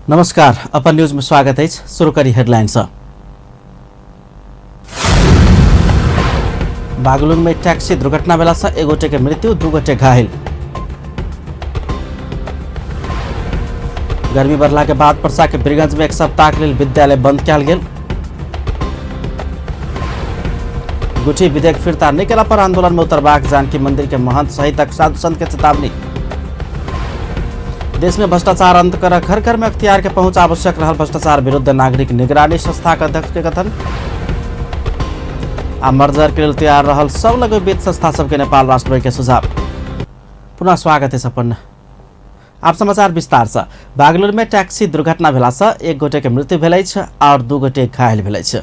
नमस्कार, अपन न्यूज में स्वागत अछि। शुरू करी हेडलाइन सँ। बागलुंग में टैक्सी दुर्घटना भेला सँ एक गोटे के मृत्यु, 2 गोटे घायल। गर्मी बढ़ला के बाद परसा के बीरगंज में एक सप्ताह के लेल विद्यालय बंद कयल गेल। गुठी विधेयक फिर्ता नहि केला पर आंदोलन में उतरबाक जानकी मंदिर के महंत सहित साधु संत के चेतावनी। देश में भ्रष्टाचार अंत कर घर घर में अख्तियार के पहुंच आवश्यक रहल भ्रष्टाचार विरुद्ध नागरिक निगरानी संस्था के अध्यक्ष के कथन। आ मर्जर के लेल तैयार रहल सब लघु वित्त संस्था सबके नेपाल राष्ट्र बैंक के सुझाव। पुनः स्वागत है अपन। आप समाचार विस्तार से। बागलुर में टैक्सी दुर्घटना भेला से एक गोटे के मृत्यु भेल अछि और 2 गोटे घायल भेल अछि।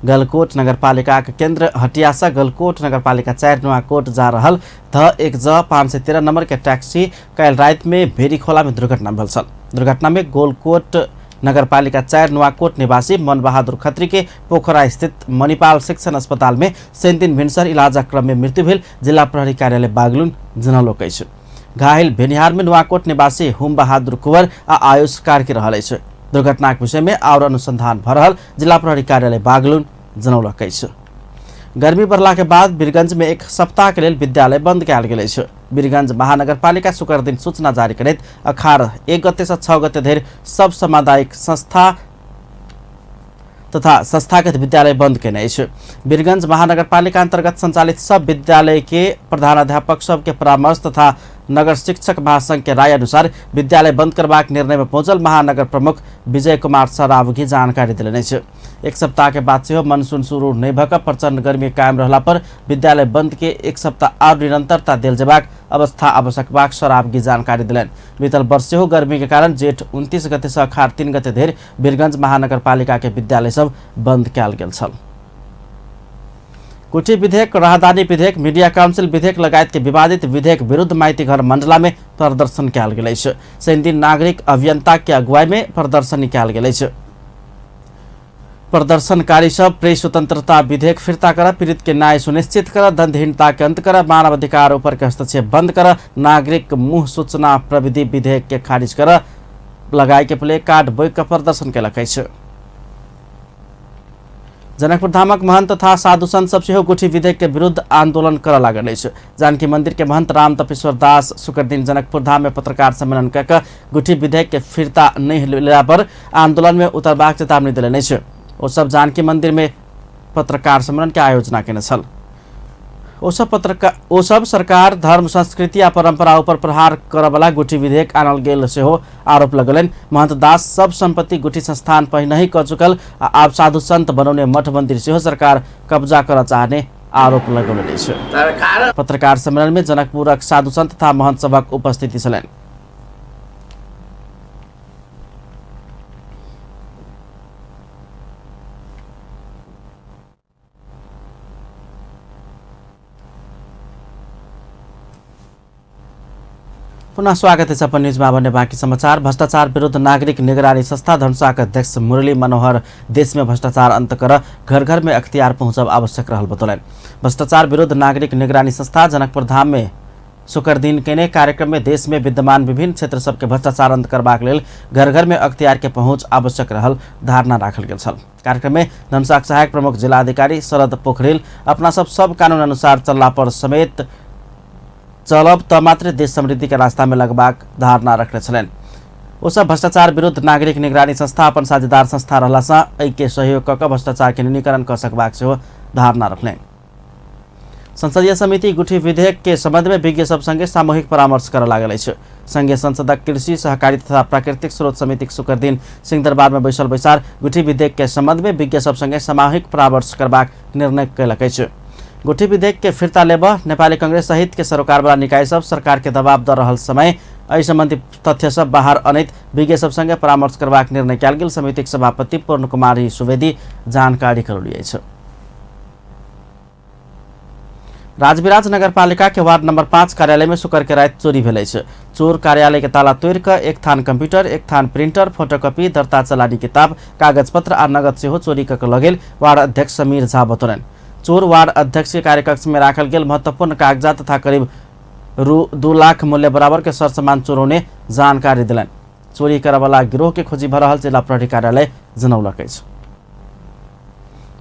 गलकोट नगरपालिका के केंद्र हटिया से गलकोट नगरपालिका 4 नुआकोट जा रहल ध 1 ज 513 नंबर के टैक्सी काल्हि राति में भेरी खोला में दुर्घटना भेल छल। दुर्घटना में गोलकोट नगरपालिका 4 नुआकोट निवासी मनबहादुर खत्री के पोखरा स्थित मणिपाल शिक्षण अस्पताल में शनिदिन भिनसर इलाजक क्रम में मृत्यु भेल जिला प्रहरी कार्यालय बागलुन जनौलक अछि। घायल भेनिहार में नुआकोट निवासी हुम बहादुर कुंवर आ आयुष कार्की रहल अछि। दुर्घटनाक विषय में और अनुसंधान भ रहल जिला प्रहरी कार्यालय बागलुन जनौलक अछि। गर्मी बढ़ला के बाद बीरगंज में एक सप्ताह के लेल विद्यालय बंद कयल गेल अछि। बीरगंज महानगरपालिका शुक्र दिन सूचना जारी करैत अखार 1 गते से 6 गते धरि सब सामुदायिक संस्था तथा संस्थागत विद्यालय बंद केने अछि। बीरगंज महानगरपालिका अंतर्गत संचालित सब विद्यालय के प्रधानाध्यापक सबके परामर्श तथा नगर शिक्षक महासंघ के राय अनुसार विद्यालय बंद करबाक निर्णय में पहुंचल महानगर प्रमुख विजय कुमार सरावगी जानकारी देलनि अछि। एक सप्ताह के बाद सेहो मनसून शुरू नहि भऽ कऽ प्रचंड गर्मी कायम रहला पर विद्यालय बंद के एक सप्ताह आर निरंतरता देल जेबाक अवस्था आवश्यकबाक सरावगी जानकारी देलनि। बीतल वर्ष सेहो गर्मी के कारण जेठ 29 गते से अखार 3 गते धरि बीरगंज महानगरपालिका के विद्यालय सब बंद कयल गेल छल। कुटी विधेयक, राहदानी विधेयक, मीडिया काउंसिल विधेयक लगायत के विवादित विधेयक विरुद्ध माइतीघर मंडला में प्रदर्शन कयल गेल अछि। शनिदिन नागरिक अभियंता के अगुवाई में प्रदर्शन कयल गेल अछि। प्रदर्शनकारी सब प्रेस स्वतंत्रता विधेयक फिर्ता कर, पीड़ित के न्याय सुनिश्चित कर, दंडहीनता के अंत कर, मानवाधिकार ऊपर के हस्तक्षेप बंद कर, नागरिक मुँह सूचना प्रविधि विधेयक के खारिज कर लगाए के प्ले कार्ड बोक के प्रदर्शन कयलक अछि। जनकपुर धामक महंत तथा साधु संत सब सेहो गुठी विधेयक के विरुद्ध आंदोलन करऽ लागल अछि। जानकी मंदिर के महंत राम तपेश्वर दास शुक्र दिन जनकपुर धाम में पत्रकार सम्मेलन कऽ के गुठी विधेयक के फिर्ता नहि लेला पर आंदोलन में उतरबाक चेतावनी देलनि अछि। ओ सब जानकी मंदिर में पत्रकार सम्मेलन के आयोजना केने छल। ओ सब सरकार धर्म, संस्कृति आ परंपरा ऊपर प्रहार करऽवला गुठी विधेयक आनल गेल सेहो आरोप लगौलनि। महंत दास सब संपत्ति गुठी संस्थान पहिनहि कऽ चुकल आ आब साधु संत बनौने मठ मंदिर सेहो सरकार कब्जा करऽ चाहने आरोप लगौलनि अछि। पत्रकार सम्मेलन में जनकपुरक साधु संत तथा महंत सभक उपस्थिति छलनि। पुनः स्वागत है अपन न्यूज में। आबने बाकी समाचार। भ्रष्टाचार विरुद्ध नागरिक निगरानी संस्था धनुषाक अध्यक्ष मुरली मनोहर देश में भ्रष्टाचार अंत कर घर घर में अख्तियार पहुंचब आवश्यक रहल बतौलनि। भ्रष्टाचार विरुद्ध नागरिक निगरानी संस्था जनकपुर धाम में शुक्र दिन केने कार्यक्रम में देश में विद्यमान विभिन्न क्षेत्र सबके भ्रष्टाचार अंत करबाक लेल घर घर में अख्तियार के पहुंच आवश्यक रहल धारणा राखल गेल छल। कार्यक्रम में धनुषाक सहायक प्रमुख जिलाधिकारी शरद पोखरेल अपना सब सब कानून अनुसार चलला पर समेत चलब त मात्र देश समृद्धि के रास्ता में लगबाक धारणा रखने छलनि। ओ सब भ्रष्टाचार विरुद्ध नागरिक निगरानी संस्था अपन साझेदार संस्था रहला सँ एहि के सहयोग कऽ कऽ भ्रष्टाचार के न्यूनीकरण कऽ सकबाक सेहो धारणा रखलनि। संसदीय समिति गुठी विधेयक के संबंध में विज्ञ सब संगे सामूहिक परामर्श करऽ लागल अछि। संघीय संसदक कृषि, सहकारी तथा प्राकृतिक स्रोत समितिक शुक्र दिन सिंहदरबार में बैसल बैसार गुठी विधेयक के संबंध में विज्ञ सब संगे सामूहिक परामर्श करबाक निर्णय कयलक अछि। गुठी विधेयक के फिर्ता लेबऽ नेपाली कांग्रेस सहित के सरोकारवाला निकाय सब सरकार के दबाव दऽ रहल समय एहि संबंधी तथ्य सब बाहर अनैत विज्ञ सब संगे परामर्श करबाक निर्णय कयल गेल समितिक सभापति पूर्ण कुमारी सुवेदी जानकारी करौली अछि। राजविराज नगरपालिका के वार्ड नंबर 5 कार्यालय में शुक्र के राति चोरी भेल अछि। चोर कार्यालय के ताला तोड़ि कऽ एक थान कंप्यूटर, एक थान प्रिंटर, फोटोकॉपी, दर्ता चलानी किताब, कागज पत्र आ नगद सेहो चोरी कऽ के लऽ गेल वार्ड अध्यक्ष समीर झा बतौलनि। चोर वार्ड अध्यक्ष के कार्यकक्ष में राखल गेल महत्वपूर्ण कागजात तथा करीब रु 2 लाख मूल्य बराबर के सरसामान चोरौने जानकारी देलनि। चोरी करऽवला गिरोह के खोजी भऽ रहल जिला प्रहरी कार्यालय जनौलक अछि।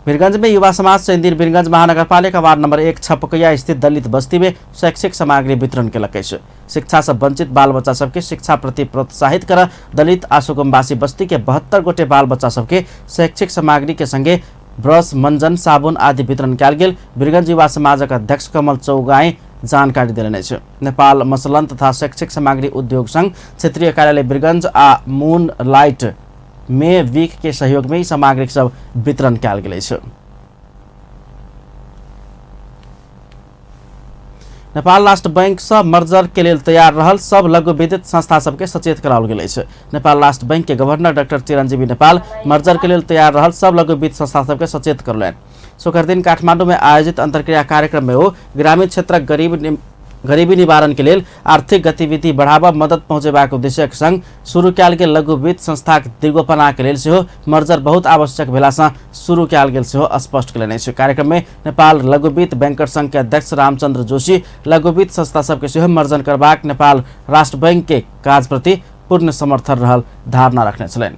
वीरगंज में युवा समाज शनिदिन वीरगंज महानगरपालिका वार्ड नंबर 1 छपकैया स्थित दलित बस्ती में शैक्षिक सामग्री वितरण केलक अछि। शिक्षा से वंचित बाल बच्चा सबके शिक्षा प्रति प्रोत्साहित कर दलित आ सुगमवासी बस्ती के 72 गोटे बाल बच्चा सबके शैक्षिक सामग्री के संगे ब्रश, मंजन, साबुन आदि वितरण कयल गेल वीरगंज युवा समाजक अध्यक्ष कमल चौगाई जानकारी देलनि अछि। नेपाल मसलन तथा शैक्षिक सामग्री उद्योग संघ क्षेत्रीय कार्यालय वीरगंज आ मून लाइट मे वीक के सहयोग में ई सामग्री सब वितरण कयल गेल अछि। नेपाल राष्ट्र बैंक से मर्जर के लेल तैयार रहल सब लघु विद्युत संस्था सबके सचेत कराओल गेल अछि। नेपाल राष्ट्र बैंक के governor doctor Chiranjeevi Nepal merger के लेल तैयार रहल सब लघु वित्त संस्था सबके सचेत करलनि। शुक्र दिन काठमांडू में आयोजित अंतर्क्रिया कार्यक्रम में ओ ग्रामीण क्षेत्रक गरीबी निवारण के लेल आर्थिक गतिविधि बढ़ावा मदद पहुँचेबाक उद्देश्यक संग शुरू कयल गेल लघु वित्त संस्थाक दीर्घोपना के लेल सेहो मर्जर बहुत आवश्यक भेलासँ शुरू कयल गेल सेहो स्पष्ट कयलनि अछि। कार्यक्रम में नेपाल लघु वित्त बैंकर संघ के अध्यक्ष रामचंद्र जोशी लघु वित्त संस्था सबके सेहो मर्जन करबाक नेपाल राष्ट्र बैंक के काज प्रति पूर्ण समर्थन रहल धारणा रखने छलनि।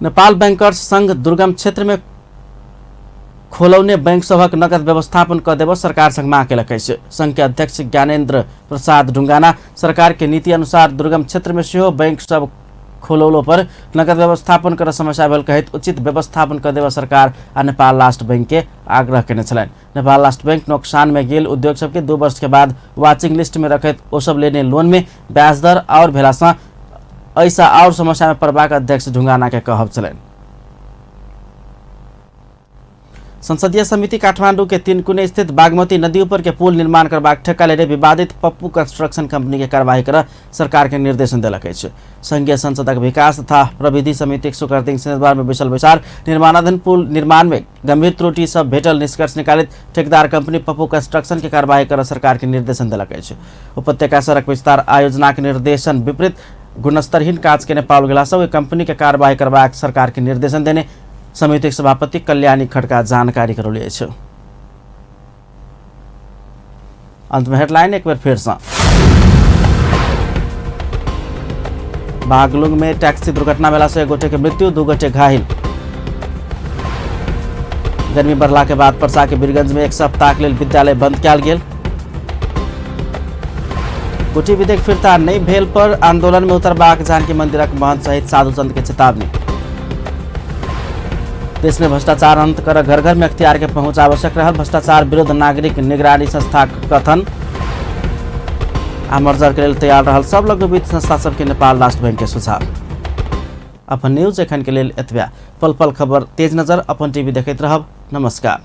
नेपाल बैंकर्स संघ दुर्गम क्षेत्र में खोलौने बैंक सभक नगद व्यवस्थापन क देब सरकार संग मांग केलक अछि। संघ के अध्यक्ष ज्ञानेन्द्र प्रसाद ढुंगाना सरकार के नीति अनुसार दुर्गम क्षेत्र में सेहो बैंक सब खोलौलो पर नगद व्यवस्थापन कर समस्या भेल कहैत उचित व्यवस्थापन क देब सरकार आ नेपाल राष्ट्र बैंक के आग्रह केने छलनि। नेपाल राष्ट्र बैंक नोकसान में गेल उद्योग सबके 2 वर्ष के बाद वाचिंग लिस्ट में रखैत ओ सब लेने लोन में ब्याज दर और भेलासँ ऐसा और समस्या में पड़बाक अध्यक्ष ढुंगाना के कहब छलनि। संसदीय समिति काठमांडू के तिनकुने स्थित बागमती नदी ऊपर के पुल निर्माण करबाक ठेक्का लेने विवादित पप्पू कंस्ट्रक्शन कंपनी के कार्यवाही कर सरकार के निर्देशन देलक अछि। संघीय संसदक विकास तथा प्रविधि समिति शुक्र दिन सिंहदरबार में बैसल बैसार निर्माणाधीन पुल निर्माण में गंभीर त्रुटि सब भेटल निष्कर्ष निकालित ठेकेदार कंपनी पप्पू कंस्ट्रक्शन के कार्यवाही कर सरकार के निर्देशन देलक अछि। उपत्यका सड़क विस्तार आयोजना के निर्देशन विपरीत गुणस्तरहीन काज केने पाओल गेला ओहि कंपनी के कार्यवाही करबाक सरकार के निर्देशन देने समितिक सभापति कल्याणी खड्का जानकारी करौली अछि। अंत में हेडलाइन एक बेर फेर से। बागलुंग में टैक्सी दुर्घटना भेला से 1 गोटे के मृत्यु, 2 गोटे घायल। गर्मी बढ़ला के बाद परसा के वीरगंज में 1 सप्ताह के लेल विद्यालय बंद कयल गेल। कुटी विधेयक फिर्ता नहीं भेल पर आंदोलन में उतरबाक जानकी मंदिरक महंत सहित साधु संत के चेतावनी। देश में भ्रष्टाचार अंत कर घर घर में अख्तियार के पहुंच आवश्यक रहल भ्रष्टाचार विरुद्ध नागरिक निगरानी संस्था कथन। आ मर्जर के लेल तैयार रहल सब लघु वित्त संस्था सबके नेपाल राष्ट्र बैंक के सुझाव। अपन न्यूज एखन के लेल एतबे। पल पल खबर तेज नजर अपन टीवी देखैत रहब। नमस्कार।